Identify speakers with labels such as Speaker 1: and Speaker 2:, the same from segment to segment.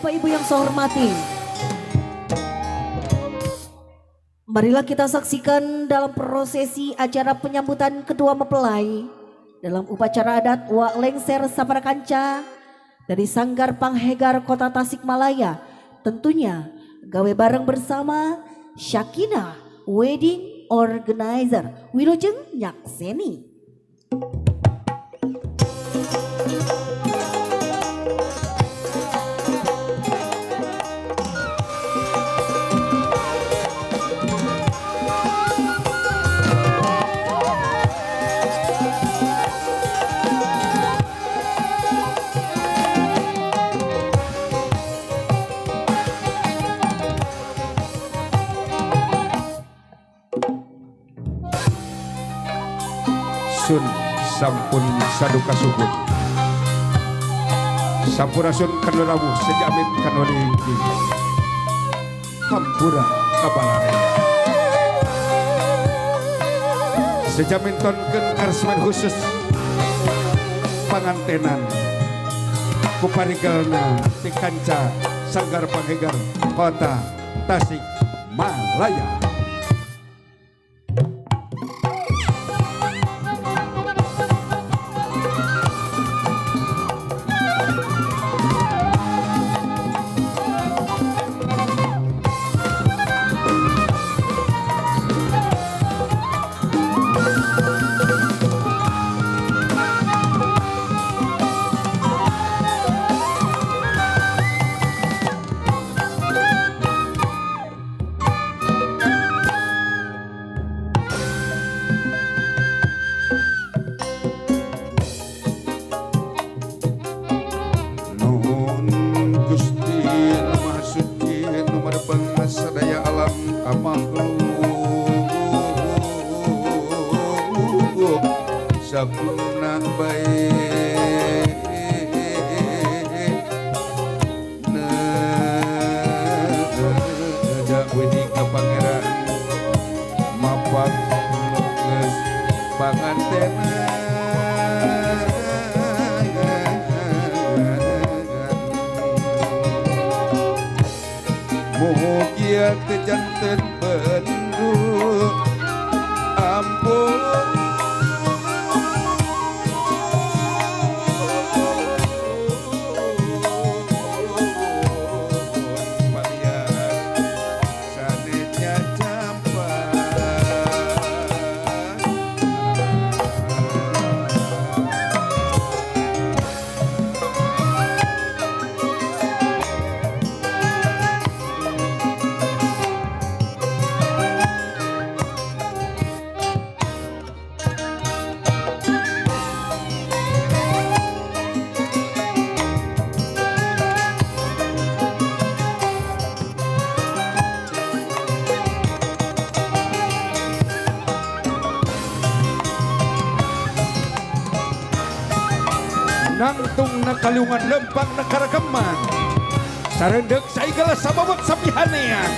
Speaker 1: Bapak Ibu yang saya hormati, marilah kita saksikan dalam prosesi acara penyambutan kedua mempelai dalam upacara adat Wak Lengser Saparakanca dari Sanggar Panghegar Kota Tasikmalaya. Tentunya gawe bareng bersama Syakina Wedding Organizer Wilujeng Nyakseni.
Speaker 2: Sun sampun saduka suhun. Sampurasun kanu rawuh sejamin kanu linggih. Hampura kabalaraya. Sejamin tonkeun karesmen khusus pangantenan ku parigelna ti kanca Sanggar Panghegar Kota Tasikmalaya. Nuhun Gusti Nu Maha Suci nu marbeng sadaya alam ka makhluk sakumna bae neja wedi ka pangeran mapak nu geus pangantenan. Mugia teu janten bendu ampun. Palian sanetnya campak. Nangtung na kaliungan lempang na karageman sarendek saigala sababot sapihanean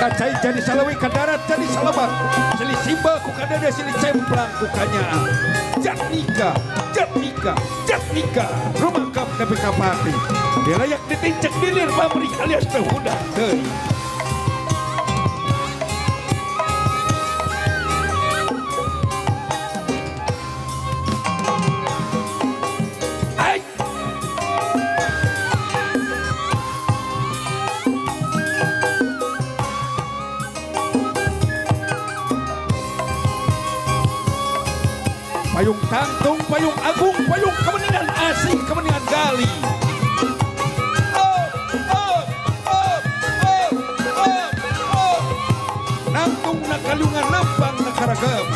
Speaker 2: kacai jadi salawi kadarat jadi salabat sili simba ku kadada sili cemplang ku kanyaah jatnika jatnika jatnika rumangkap nepi ka pati dilayak ditincek dilir pamrih alias teu hudah teuing. Ai! Payung tangtung, payung agung, payung kemeningan asing, kemeningan gali. Oh, oh, oh, oh, oh, oh. Nangtung na kaliungan lempang na karagam.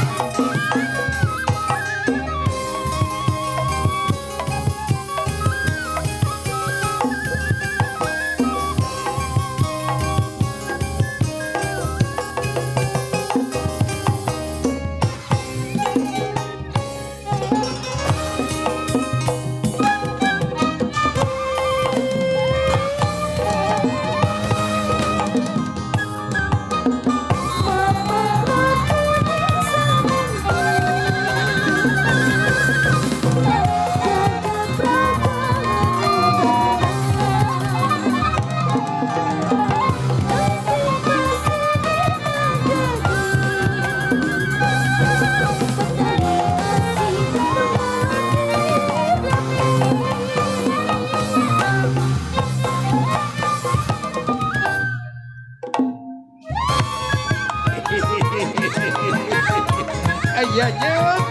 Speaker 2: Aya nyet.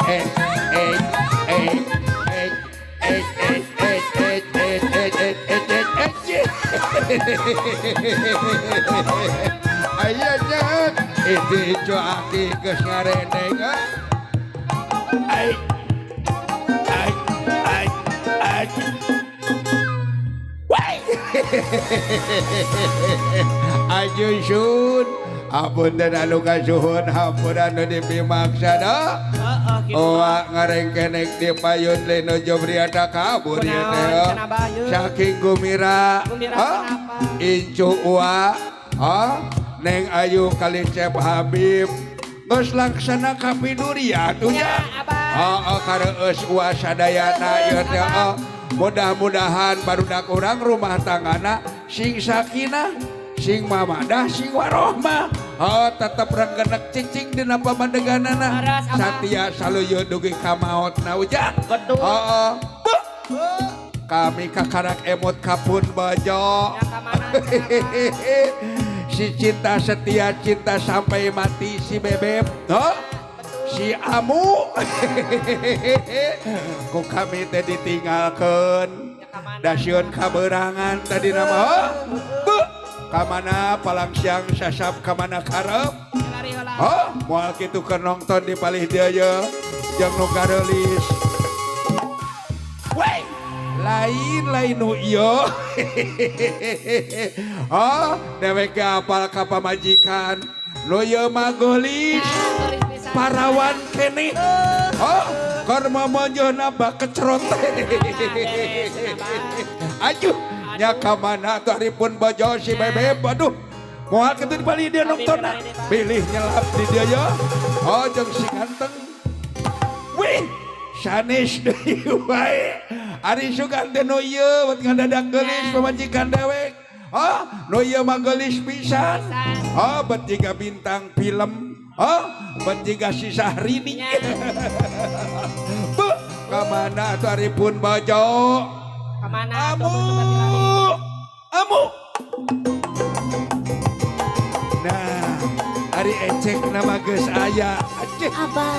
Speaker 2: Eh eh eh eh eh eh eh eh eh eh eh eh eh eh. Aya nyet. Itu incu aki geus ngarendeng. Ai ai ai ai. Wai. Ajuy sun. Apunten anu kasuhun, hampura anu dipimaksa da.
Speaker 3: Heeh, kitu.
Speaker 2: Oa ngarengkenek di payun leno jobriata kabur ya
Speaker 3: Kunaon
Speaker 2: teh.
Speaker 3: cenah Bah, yeuh?
Speaker 2: Saking gumira.
Speaker 3: Gumira
Speaker 2: Hah?
Speaker 3: kenapa?
Speaker 2: Incu ua, ha? Neng Ayu kali Cep Habib. Geus laksana kapiduri atuh nya.
Speaker 3: Ya, Abah.
Speaker 2: Heeh, kareueus ua sadayana ieu teh. Oh. Mudah-mudahan barudak urang rumah tanggana sing sakinah, sing mamadah, sing warohmah. Oh, tetep renggenek cicing dina pamadeganana.
Speaker 3: Leres, Abah.
Speaker 2: Satia saluyu dugi ka maotna ujang.
Speaker 3: Betul.
Speaker 2: Heeh. Beuh. Kami kakarak emot kapun bajo.
Speaker 3: Ya ka mana cenah, Bah?
Speaker 2: Si cinta setia cinta sampai mati si bebeb. Huh? Si Amu. Ku kami teh ditinggalkeun.
Speaker 3: Ya ka mana?
Speaker 2: Dasieun kaberangan tadi nama. Huh? Beuh. Kamana palang siang sasap kamana karep.
Speaker 3: Lari heula.
Speaker 2: Oh, moal kitu keur nonton di palih dieu ye jeung nu gareulis. Wey, lain lain nu ieu. Oh, dewek ge apal ka pamajikan. Nu ieu mah geulis,
Speaker 3: Ya, geulis pisan.
Speaker 2: parawan keneh. Oh, keur momonjohna bakecerot.
Speaker 3: Beres, Abah.
Speaker 2: Aduh, nya ka mana atuh ari pun bojo si bebeb. Aduh. Moal kitu di palih dieu nongtonna. Pilih nyelap di dieu ya. Oh, jeung si ganteng. Wih, sanes deui wae. Ari sugan teh nu ieu bet ngadadak geulis pamajikan dewek. Oh, nu ieu mah geulis pisan. Oh, bet jiga bintang film. Oh, bet jiga si Syahrini. Beuh, ka mana atuh ari pun bojo?
Speaker 3: Ka mana
Speaker 2: Amu.
Speaker 3: atuh coba dilari?
Speaker 2: Amu. Nah, ari ecek nama geus aya. Aceh.
Speaker 1: Abah.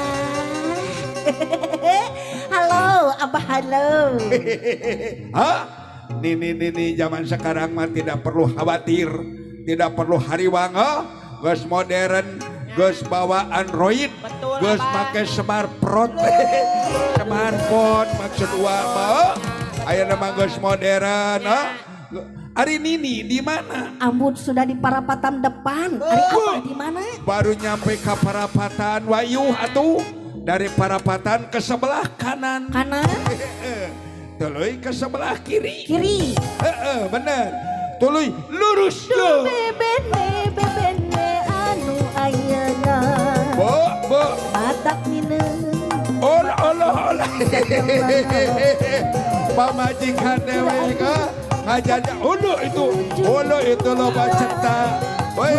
Speaker 1: Halo, Abah halo.
Speaker 2: Hah? Nini nini zaman sekarang mah tidak perlu khawatir, tidak perlu hariwang, oh? Geus modern, geus bawa Android,
Speaker 3: Betul,
Speaker 2: geus
Speaker 3: Abah.
Speaker 2: make smartphone, smartphone maksud uang mah. Oh? Ayeuna mah geus modern, oh? Ari Nini di mana?
Speaker 1: Ambut sudah di parapatan depan. Ari Abah di mana?
Speaker 2: Baru nyampe ke parapatan Wayuh atuh. Dari parapatan ke sebelah kanan.
Speaker 1: Kanan,
Speaker 2: Tuluy ke sebelah kiri.
Speaker 1: kiri.
Speaker 2: Heeh, bener. Tuluy lurus yo.
Speaker 1: Bebene bebene anu ayeuna.
Speaker 2: Bo, bo.
Speaker 1: Matak mineung.
Speaker 2: Olah, olah, olah. Pamajikan dewek ah. Ngajaja ulu itu. Ulu itu loba ceta. Woi.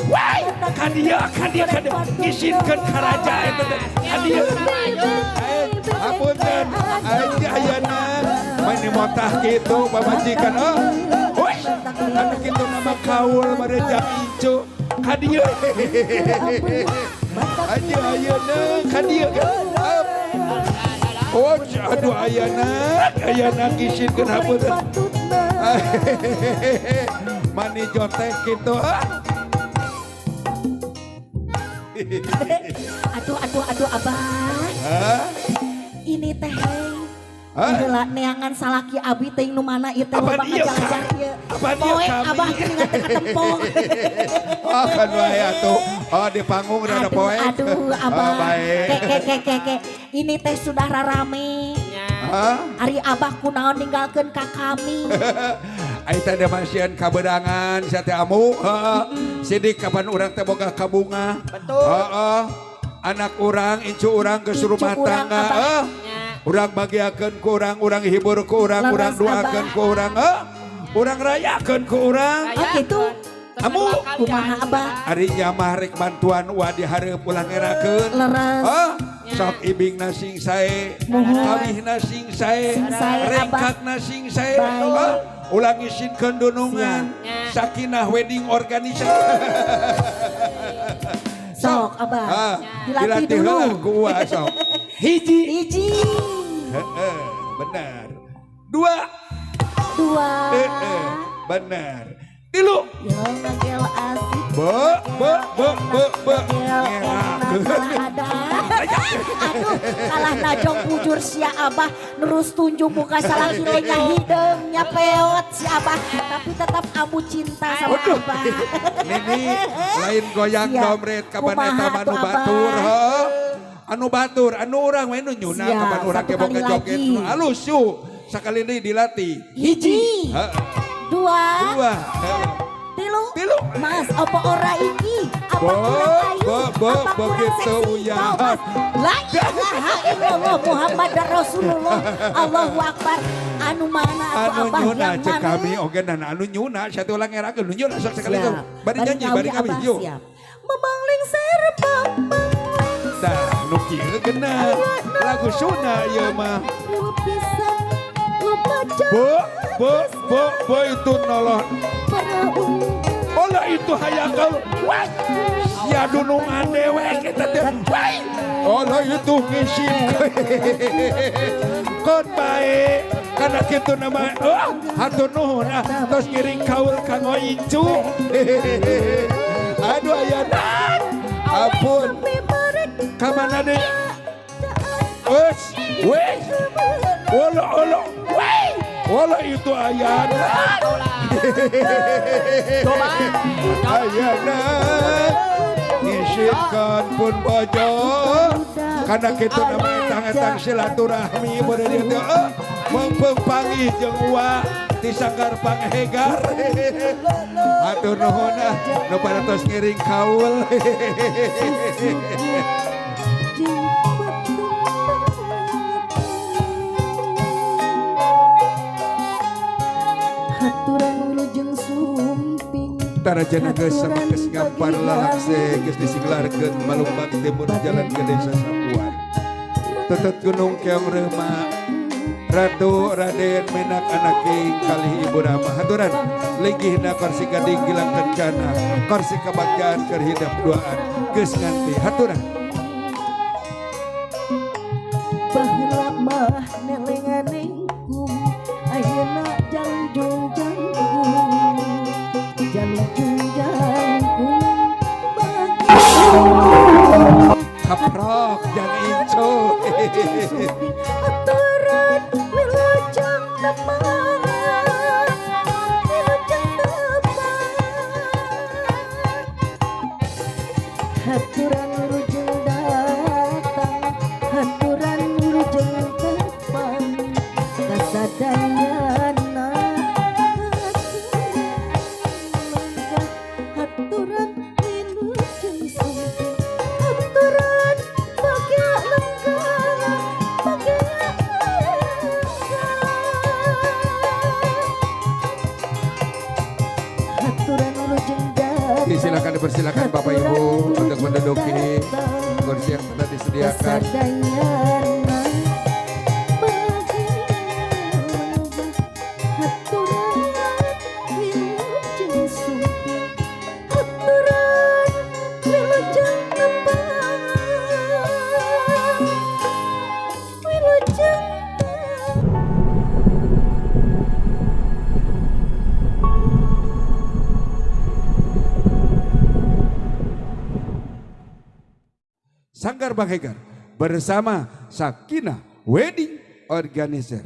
Speaker 2: Woi, kadia, kadia, kadia. Isinkeun ka raja eta teh. Kadia. Eh, hapunten. Aja ayana. Mani motah kitu pamajikan oh. Woi, anu kitu nama kaul bade jam incu. Kadia. Aja ayeuna kadia kan. Oh, aduh ayana, ayana kisinkeun hapunten. Mani jotek gitu ah.
Speaker 1: Aduh, aduh, aduh, Abah.
Speaker 2: Hah?
Speaker 1: Ini teh.
Speaker 2: Hah?
Speaker 1: Heula neangan salaki abi teh nu mana ieu teh
Speaker 2: Apa
Speaker 1: loba
Speaker 2: dia,
Speaker 1: ngajar-ajar ieu.
Speaker 2: Apa dia,
Speaker 1: Poek
Speaker 2: kami?
Speaker 1: Abah geuningan teh katempo.
Speaker 2: Oh, kan wae atuh. Oh, di panggung rada
Speaker 1: Aduh,
Speaker 2: poek.
Speaker 1: aduh, Abah.
Speaker 2: Oh, baik.
Speaker 1: Ke, ke, ke, ke, ke. Ini teh sudah rarame.
Speaker 3: Ya.
Speaker 2: Hah?
Speaker 1: Ari Abah kunaon ninggalkeun ka kami.
Speaker 2: Ai teh masihan kabedangan sia teh amu. Heeh. Sidik kapan urang teh boga kabunga.
Speaker 3: Betul.
Speaker 2: Heeh. Anak urang, incu urang geus
Speaker 1: Incu
Speaker 2: rumah
Speaker 1: urang,
Speaker 2: tangga.
Speaker 1: Abah.
Speaker 2: Heeh.
Speaker 3: Ya.
Speaker 2: Urang bagiakeun ku urang, urang hibur ku urang,
Speaker 1: Leres,
Speaker 2: urang doakeun
Speaker 1: Abah.
Speaker 2: ku urang, heuh. Urang rayakeun ku urang.
Speaker 1: Oh, gitu?
Speaker 2: Amu.
Speaker 1: Kumaha, Abah?
Speaker 2: Ari nyamah rek bantuan wa dihareup ulah ngerakeun.
Speaker 1: Leres.
Speaker 2: Hah? Sok ibingna sing sae,
Speaker 1: Muhun.
Speaker 2: kawihna sing sae,
Speaker 1: Sing sae, Abah.
Speaker 2: rengkakna sing sae.
Speaker 1: Baik.
Speaker 2: Hah? Ulah ngisinkeun dunungan.
Speaker 3: Siap.
Speaker 2: Sakinah wedding organizer.
Speaker 1: Sok, Abah.
Speaker 2: Ah,
Speaker 1: Dilatih
Speaker 2: dilatih
Speaker 1: dulu.
Speaker 2: Heula ku Uwa sok. Hiji.
Speaker 1: Hiji.
Speaker 2: Heeh, benar. Dua.
Speaker 1: Dua.
Speaker 2: Heeh, benar. Tilu.
Speaker 1: Yo ngagel asik.
Speaker 2: Be be be be be.
Speaker 1: Ngagel enak
Speaker 2: Ngerakeun.
Speaker 1: kalah ada. Aduh, kalah najong bujur sia Abah nerus tunjung muka salah nya hideung nya peot si Abah, tapi tetap ambu cinta sama
Speaker 2: Waduh.
Speaker 1: Abah.
Speaker 2: Nini lain goyang
Speaker 1: Siap.
Speaker 2: domret kapan
Speaker 1: Kumaha
Speaker 2: eta mah
Speaker 1: atuh,
Speaker 2: anu
Speaker 1: Abah?
Speaker 2: batur heuh. Anu batur, anu urang we nu nyuna
Speaker 1: Siap,
Speaker 2: kapan urang
Speaker 1: satu
Speaker 2: ge boga
Speaker 1: kali
Speaker 2: joget
Speaker 1: lagi.
Speaker 2: nu alus yuk. Sakali deui dilatih.
Speaker 1: Hiji.
Speaker 2: Heeh.
Speaker 1: Dua.
Speaker 2: Dua. Heeh.
Speaker 1: Tilu.
Speaker 2: Tilu.
Speaker 1: Mas, apa ora iki? Apa
Speaker 2: Bo,
Speaker 1: kurang ayu?
Speaker 2: bo, bo,
Speaker 1: Apa kurang
Speaker 2: begitu
Speaker 1: seksi?
Speaker 2: uyahan.
Speaker 1: Kau, Mas. La ilaha illallah Muhammad Rasulullah. Allahu Akbar. Anu mana atuh
Speaker 2: Anu
Speaker 1: Abah
Speaker 2: nyuna
Speaker 1: yang
Speaker 2: cek
Speaker 1: mana?
Speaker 2: kami oge dan anu nyuna satu ulang ngerakeun nu nyuna sok sekali
Speaker 1: Siap.
Speaker 2: tuh. Bari nyanyi, bari
Speaker 1: ngawi,
Speaker 2: ngawi
Speaker 1: Abah,
Speaker 2: yuk.
Speaker 1: siap. Memangling serbang
Speaker 2: Tah nu kieu geuna. Lagu Sunda ieu mah.
Speaker 1: pisan lupa
Speaker 2: Bo, bo, bo, bo itu noloh. Olah itu hayang kau. Wah, sia dunungan dewek eta teh. Wah, olah itu ngisin. Kon bae kana kitu nama. Oh, hatur nuhun ah tos ngiring kaul kanggo incu. Aduh ayana. Ampun. Ka mana deui? Wes, wes. Olo olo, weh. Olo itu ayana.
Speaker 3: Coba.
Speaker 2: Ayana ngisipkan pun bojo karena kita nama etang-etang silaturahmi pada dia teh mengpeng panggih jeung uwa di sanggar panghegar. Hatur nuhun ah nu pada tos ngiring kaul.
Speaker 1: Haturan wilujeng sumping.
Speaker 2: Tarajana geus sama geus ngampar lalakse geus disinglarkeun malumbang timur jalan ke desa Sapuan. Tetet Gunung Keong Reuma Ratu Raden Menak Anaking kalih Ibu Rama haturan linggihna kursi gading gilang kencana kursi kebagjaan keur hidep duaan geus nganti haturan.
Speaker 1: Baheula mah nelengan nengkum, ayeuna jangjung jangkung, jangjung jangkung bagi
Speaker 2: Kaprok jang incu.
Speaker 1: Aturan wilujeng tepang, wilujeng tepang. Haturan wilujeng datang, haturan wilujeng tepang, kasadayana haturan wilujeng sumping, haturan bagya lenggah, bagya lenggah. Haturan wilujeng datang.
Speaker 2: Disilakan, dipersilakan Bapak Ibu untuk menduduki kursi yang telah disediakan.
Speaker 1: Kasadayana bagya lenggah, haturan wilujeng sumping, haturan wilujeng tepang, wilujeng tepang.
Speaker 2: Sanggar Bang Hegar bersama Sakinah Wedding Organizer.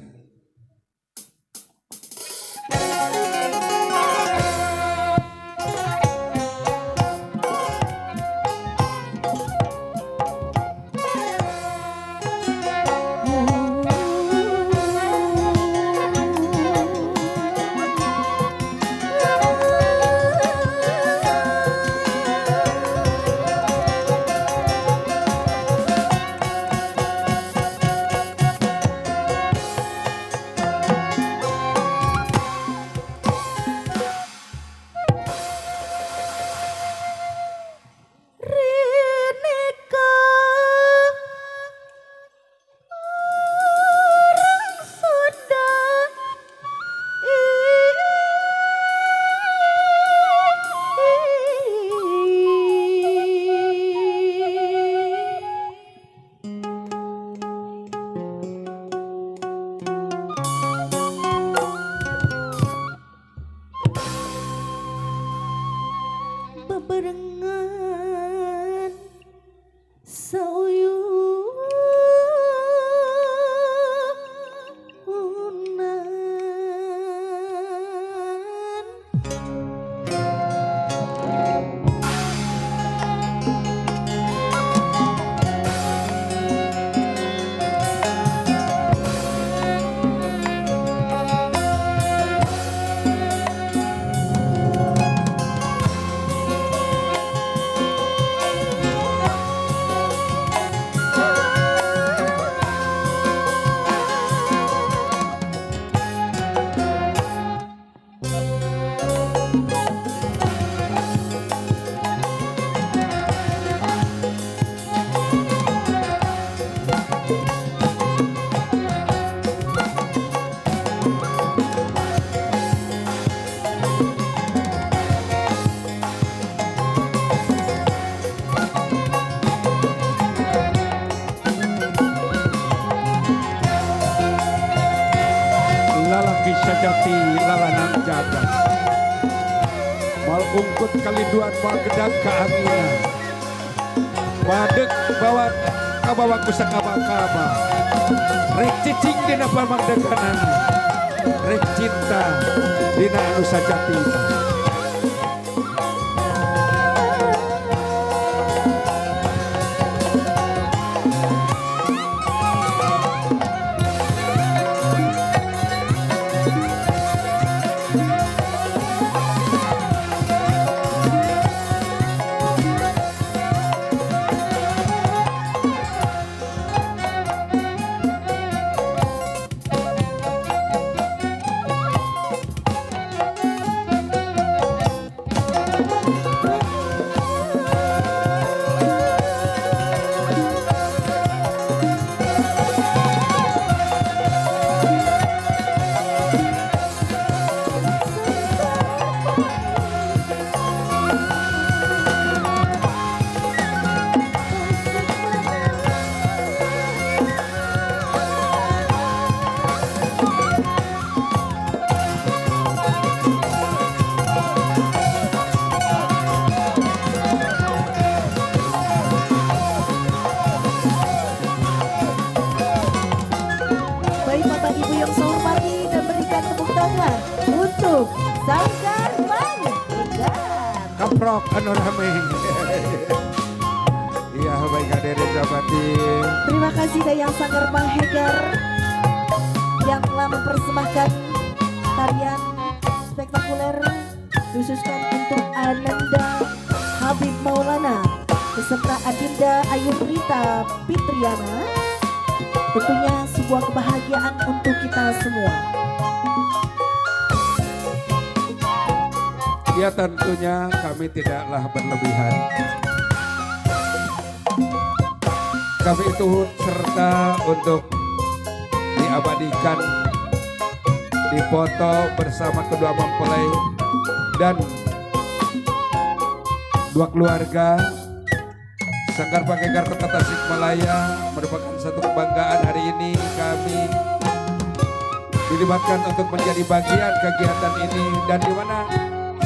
Speaker 2: Lalaki sejati lalanang jaga. Moal ungkut kalinduan, moal gedang kaanginan. Madeg bawa kabawa ku sakaba-kaba. Rek cicing dina pamangdeganana. Rek cinta dina anu sajatina.
Speaker 1: Baik, Bapak Ibu yang saya hormati, dan berikan tepuk tangan untuk Sanggar Panghegar.
Speaker 2: Kaprok anu rame. Iya, baik, hadirin zabati.
Speaker 1: Terima kasih Dayang Sanggar Panghegar yang telah mempersembahkan tarian spektakuler khususkan untuk Ananda Habib Maulana beserta Adinda Ayu Rita Fitriana. Tentunya sebuah kebahagiaan untuk kita semua.
Speaker 2: Ya, tentunya kami tidaklah berlebihan. Kami itu serta untuk diabadikan, dipoto bersama kedua mempelai dan dua keluarga. Sanggar Panghegar Kota Tasikmalaya merupakan satu kebanggaan. Hari ini kami dilibatkan untuk menjadi bagian kegiatan ini, dan di mana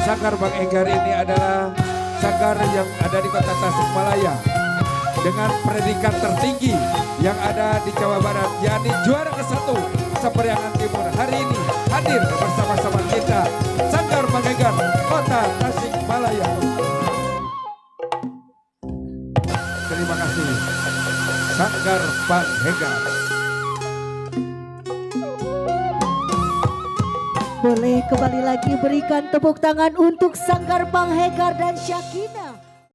Speaker 2: Sanggar Panghegar ini adalah sanggar yang ada di Kota Tasikmalaya dengan predikat tertinggi yang ada di Jawa Barat, yakni juara ke-1 se-Priangan Timur. Hari ini hadir bersama-sama kita Sanggar Panghegar Kota Tasikmalaya. Terima kasih, Sanggar Panghegar.
Speaker 1: Boleh kembali lagi berikan tepuk tangan untuk Sanggar Panghegar dan Syakina.